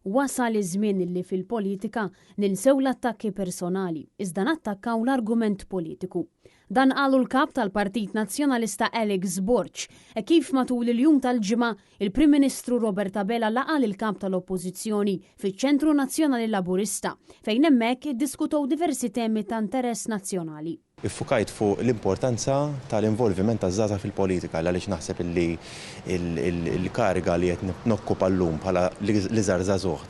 Wasal iż-żmien li fil-politika ninsew l-attakki personali, iżda nattakkaw l-argument politiku. Dan qalu l-Kap tal-Partit Nazzjonalista Alex Borg, hekk kif matul il-jum tal-Ġimgħa, il-Prim Ministru Robert Abela laqa' lill-Kap tal-Oppożizzjoni fiċ-Ċentru Nazzjonali Laburista, fejn hemmhekk iddiskutow diversi temi ta' interess nazzjonali. Iffukajt fuq l-importanza tal-involviment taż-żgħażagħ fil-politika għaliex naħseb illi l-kariga li qed nokkupa llum bħala l-iżgħar żagħżugħ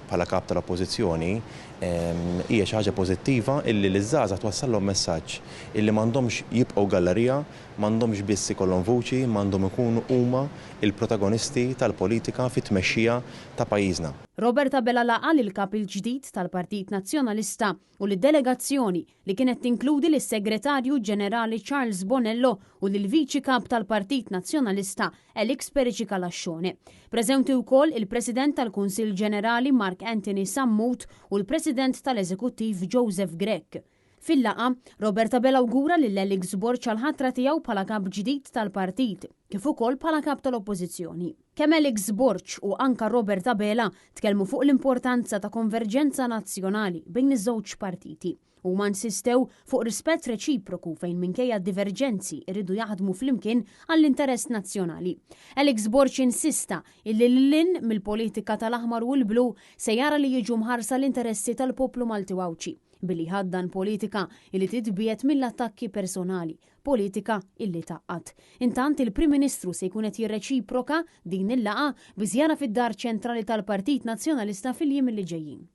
bħala Kap tal-Oppożizzjoni hija xi ħaġa pożittiva illi liż-żgħażagħ twassallhom messaġġ illi m'għandhomx jibqgħu gallarija, m'għandhomx biss ikollhom vuċi imma għandhom ikunu huma l-protagonisti tal-politika fit-tmexxija ta' pajjiżna. Robert Abela laqa' lill-Kap il-ġdid tal-Partit Nazzjonalista u lid-delegazzjoni li kienet tinkludi lis-Segretarju Ġenerali Charles Bonello u lill-Viċi Kap tal-Partit Nazzjonalista Alex Perici Calascione. Preżenti wkoll il-President tal-Kunsill Ġenerali Mark Anthony Sammut u l-President tal-Eżekuttiv Joseph Grech. Fil-laqgħa, Robert Abela awgura lil Alex Borg għall-ħatra tiegħu bħala Kap ġdid tal-Partit, kif ukoll bħala Kap tal-Oppożizzjoni. Kemm Alex Borg u anka Robert Abela tkellmu fuq l-importanza ta' konverġenza nazzjonali bejn iż-żewġ partiti. Huma insistew fuq rispett reċiproku fejn minkejja d-diverġenzi jridu jaħdmu flimkien għall-interess nazzjonali. Alex Borg insista illi lil hinn mill-politika tal-aħmar u l-blu se jara li jiġu mħarsa l-interessi tal-poplu Malti u Għawdxi billi jħaddan politika illi titbiegħed mill-attakki personali, politika illi tgħaqqad. Intant il-Prim Ministru se jkun qed jirreċiproka din il-laqgħa bi żjara fid-Dar Ċentrali tal-Partit Nazzjonalista fil-jiem li ġejjin.